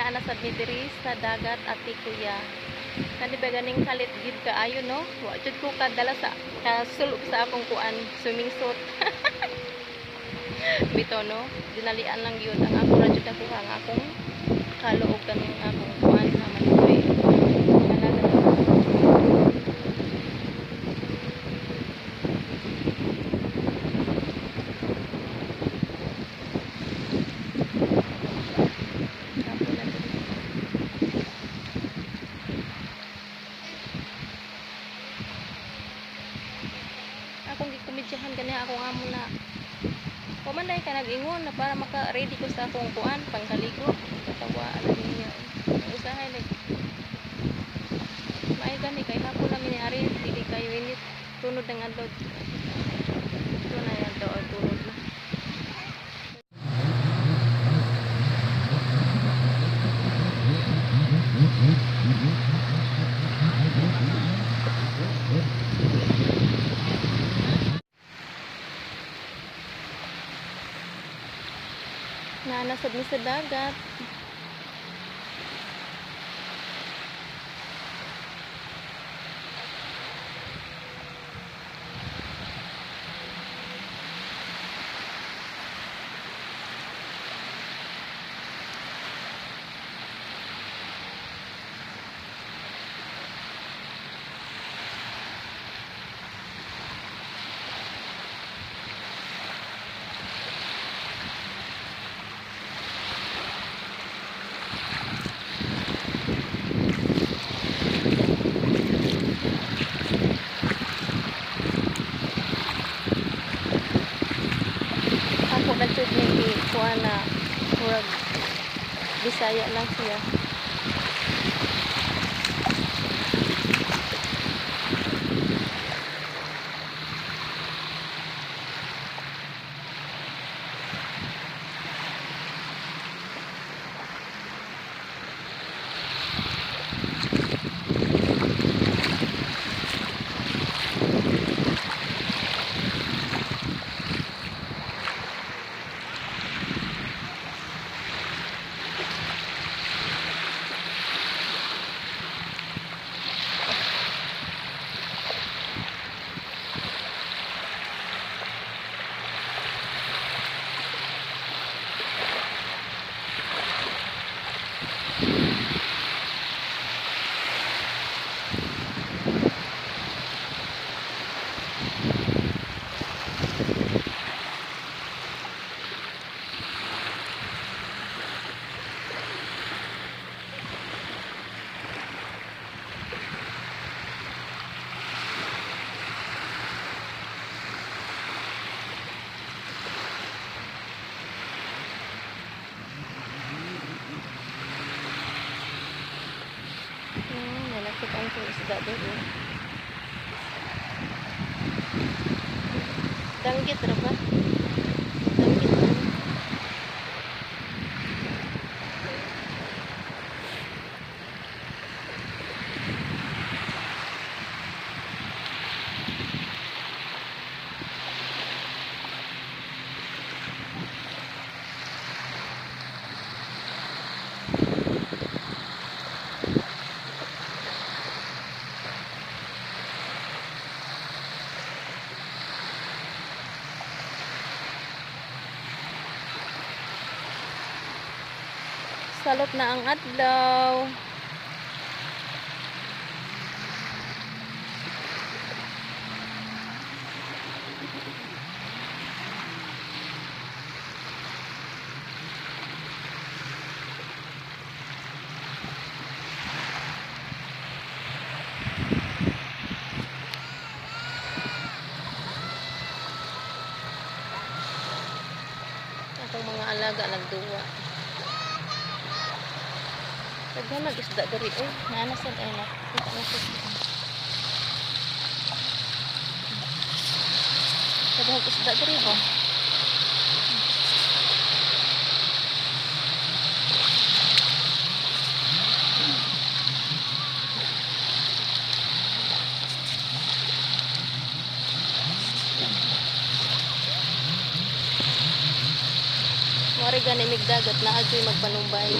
Naa na sad mi diri sa dagat, ate, kuya. Kani ba ganing kalit gid kaayo, no? Wa jud ko kadala sa kasulob sa akong kuan, swimming suit. Bitaw, no? Dinalian lang yun. Ang ako ra jud nakuha ang akong kaluog kaning akong kuan na malikoy. Alaga. Hapon na diri. Akong gikomedyahan gani akong amo na Paman ka nag-ingon na para maka-ready ko sa akong kuan pangkaligo. Katawaan na niya. Usahay like maay gani kay hapon na mi ni ari, dili kayo init. Tunod ng adlaw. Ito na yan daw, tunod na. Nanasad mi sa dagat. Ako na jud ni kuan na murag Bisaya lang siya. Nalakit ang isda doon. Danggit ra ba? Danggit ra. Salop na ang adlaw. Akong mga alaga nagduwa. Daghan mag isda diri oy. Naa na sad ay na. Kita na sad. Daghan isda diri ba? Mari gani mig dagat na adyo'y magpanumbay.